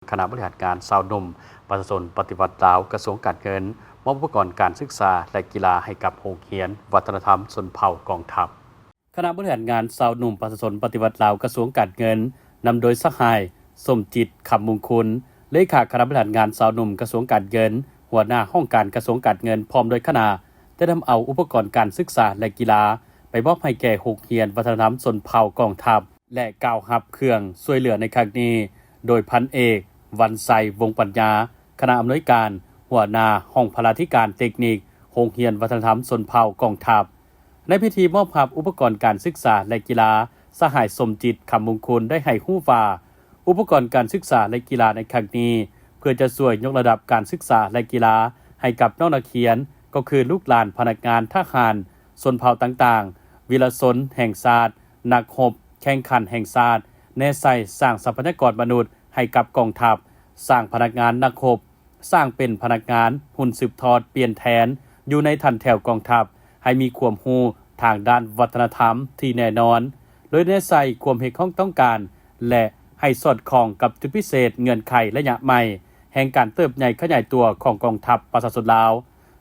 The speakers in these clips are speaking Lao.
ຄະນະບໍລິຫານງານຊາວໜຸ່ມປະຊາຊົນປະຕິວັດລາວ ກະຊວງການເງິນ ມອບອຸປະກອນການສຶກສາ ແລະ ກິລາໃຫ້ກັບໂຮງຮຽນວັດທະນະທຳຊົນເຜົ່າກອງທັບ. ຄະນະບໍລິຫານງານຊາວໜຸ່ມປະຊາຊົນປະຕິວັດລາວ ກະຊວງການເງິນ ນຳໂດຍສະຫາຍ ສົມຈິດ ຄຳມຸງຄຸນ ເລຂາຄະນະບໍລິຫານງານຊາວໜຸ່ມກະຊວງການເງິນ, ຫົວໜ້າຫ້ອງການກະຊວງການເງິນ ພ້ອມດ້ວຍຄະນະ ໄດ້ນຳເອົາອຸປະກອນການສຶກສາ ແລະ ກິລາ ໄປມອບໃຫ້ແກ່ໂຮງຮຽນວັດທະນະທຳຊົນເຜົ່າກອງທັບ ແລະ ກ່າວຮັບເຄື່ອງຊ່ວຍເຫຼືອໃນຄັ້ງນີ້ ໂດຍພັນເອກ ວັນໄຊ ວົງປັນຍາ ຄະນະອຳນວຍການ ຫົວໜ້າຫ້ອງພະລາທິການເຕັກນິກ ໂຮງຮຽນວັດທະນະທຳຊົນເຜົ່າກອງທັບ. ໃນພິທີມອບຮັບອຸປະກອນການສຶກສາ ແລະ ກິລາ, ສະຫາຍ ສົມຈິດ ຄຳມຸງຄຸນ ໄດ້ໃຫ້ຮູ້ວ່າ ອຸປະກອນການສຶກສາ ແລະ ກິລາໃນຄັ້ງນີ້ ເພື່ອຈະຊ່ວຍຍົກລະດັບການສຶກສາ ແລະ ກິລາໃຫ້ກັບນ້ອງນັກຮຽນ ກໍຄືລູກຫຼານພະນັກງານທະຫານຊົນເຜົ່າຕ່າງໆ, ວິລະຊົນແຫ່ງຊາດ, ນັກຮົບແຂ່ງຂັນແຫ່ງຊາດ, ແນໃສ່ສ້າງຊັບພະຍາກອນມະນຸດໃຫ້ກັບກອງທັບ, ສ້າງພະນັກງານນັກຮົບ, ສ້າງເປັນພະນັກງານຮຸ່ນສືບທອດປ່ຽນແທນຢູ່ໃນຖັນແຖວກອງທັບ ໃຫ້ມີຄວາມຮູ້ທາງດ້ານວັດທະນະທຳທີ່ແນ່ນອນ, ໂດຍແນໃສ່ຄວາມຮຽກຮ້ອງຕ້ອງການ ແລະ ໃຫ້ສອດຄ່ອງກັບຈຸດພິເສດເງື່ອນໄຂໄລຍະໃໝ່ແຫ່ງການເຕີບໃຫຍ່ຂະຫຍາຍຕົວຂອງກອງທັບປະຊາຊົນລາວ,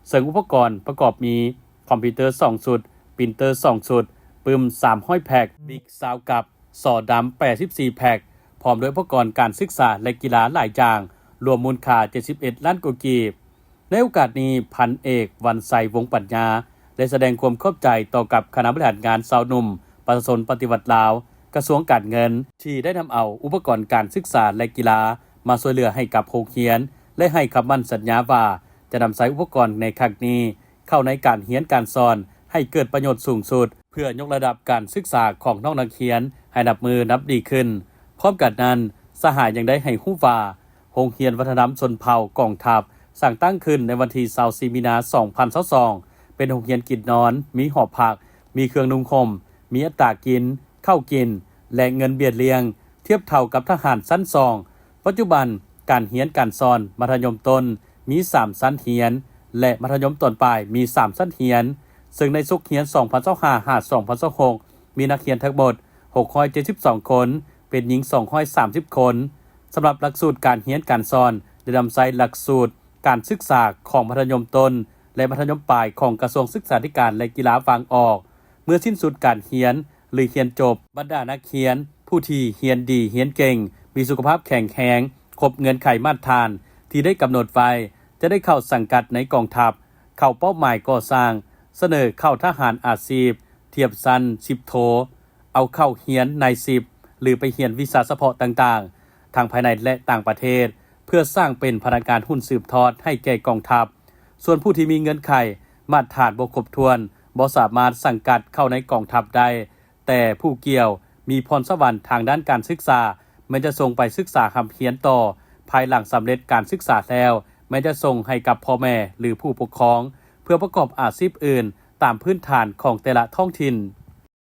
ເຊິ່ງອຸປະກອນປະກອບມີ ຄອມພິວເຕີສອງຊຸດ, ປຣິນເຕີສອງຊຸດ, ປຶ້ມສາມຮ້ອຍແພັກ, ບິກຊາວກັບ, ສໍດຳແປດສິບສີ່ແພັກ, ພ້ອມດ້ວຍອຸປະກອນການສຶກສາ ແລະ ກິລາຫຼາຍຢ່າງ, ລວມມູນຄ່າເຈັດສິບເອັດລ້ານກວ່າກີບ. ໃນໂອກາດນີ້, ພັນເອກ ວັນໄຊ ວົງປັນຍາ ໄດ້ສະແດງຄວາມຂອບໃຈຕໍ່ກັບຄະນະບໍລິຫານງານຊາວໜຸ່ມປະຊາຊົນປະຕິວັດລາວ ກະຊວງການເງິນ ທີ່ໄດ້ນຳເອົາອຸປະກອນການສຶກສາ ແລະ ກິລາມາຊ່ວຍເຫຼືອໃຫ້ກັບໂຮງຮຽນ ແລະ ໃຫ້ຄຳໝັ້ນສັນຍາວ່າ ຈະນຳໃຊ້ອຸປະກອນໃນຄັ້ງນີ້ ເຂົ້າໃນການຮຽນການສອນໃຫ້ເກີດປະໂຫຍດສູງສຸດ ເພື່ອຍົກລະດັບການສຶກສາຂອງນ້ອງນັກຮຽນໃຫ້ນັບມື້ນັບດີຂຶ້ນ. ພ້ອມກັນນັ້ນ, ສະຫາຍຍັງໄດ້ໃຫ້ຮູ້ວ່າ ໂຮງຮຽນວັດທະນະທຳຊົນເຜົ່າກອງທັບ ສ້າງຕັ້ງຂຶ້ນໃນວັນທີຊາວສີ່ ມີນາ ສອງພັນຊາວສອງ ເປັນໂຮງຮຽນກິນນອນ, ມີຫໍພັກ, ມີເຄື່ອງນຸ່ງຫົ່ມ, ມີອັດຕາກິນ, ເຂົ້າກິນ ແລະ ເງິນເບ້ຍລ້ຽງ ທຽບເທົ່າກັບທະຫານຊັ້ນສອງ. ປັດຈຸບັນ, ການຮຽນການສອນມັດທະຍົມຕົ້ນມີສາມຊັ້ນຮຽນ ແລະ ມັດທະຍົມຕອນປາຍມີສາມຊັ້ນຮຽນ, ເຊິ່ງໃນສົກຮຽນສອງພັນຊາວຫ້າ ຫາ ສອງພັນຊາວຫົກ ມີນັກຮຽນທັງໝົດຫົກຮ້ອຍເຈັດສິບສອງຄົນ, ເປັນຍິງສອງຮ້ອຍສາມສິບຄົນ. ສຳລັບຫຼັກສູດການຮຽນການສອນ ໄດ້ນຳໃຊ້ຫຼັກສູດການສຶກສາຂອງມັດທະຍົມຕົ້ນ ແລະ ມັດທະຍົມປາຍຂອງກະຊວງສຶກສາທິການ ແລະ ກິລາວາງອອກ. ເມື່ອສິ້ນສຸດການຮຽນ ຫຼື ຮຽນຈົບ, ບັນດານັກຮຽນຜູ້ທີ່ຮຽນດີ, ຮຽນເກັ່ງ, ມີສຸຂະພາບແຂງແຮງ, ຄົບເງື່ອນໄຂມາດຖານທີ່ໄດ້ກຳນົດໄວ້ ຈະໄດ້ເຂົ້າສັງກັດໃນກອງທັບ, ເຂົ້າເປົ້າໝາຍກໍ່ສ້າງ, ສະເໜີເຂົ້າທະຫານອາຊີບທຽບຊັ້ນສິບໂທ, ເອົາເຂົ້າຮຽນນາຍສິບ ຫຼື ໄປຮຽນວິຊາສະເພາະຕ່າງໆ ທັງພາຍໃນ ແລະ ຕ່າງປະເທດ ເພື່ອສ້າງເປັນພະນັກງານຮຸ່ນສືບທອດໃຫ້ແກ່ກອງທັບ. ສ່ວນຜູ້ທີ່ມີເງື່ອນໄຂມາດຖານບໍ່ຄົບຖ້ວນ ບໍ່ສາມາດສັງກັດເຂົ້າໃນກອງທັບໄດ້, ແຕ່ຜູ້ກ່ຽວມີພອນສະຫວັນທາງດ້ານການສຶກສາ ແມ່ນຈະສົ່ງໄປສຶກສາຮ່ຳຮຽນຕໍ່, ພາຍຫຼັງສຳເລັດການສຶກສາແລ້ວ ແມ່ນຈະສົ່ງໃຫ້ກັບພໍ່ແມ່ ຫຼື ຜູ້ປົກຄອງ ເພື່ອປະກອບອາຊີບອື່ນຕາມພື້ນຖານຂອງແຕ່ລະທ້ອງຖິ່ນ.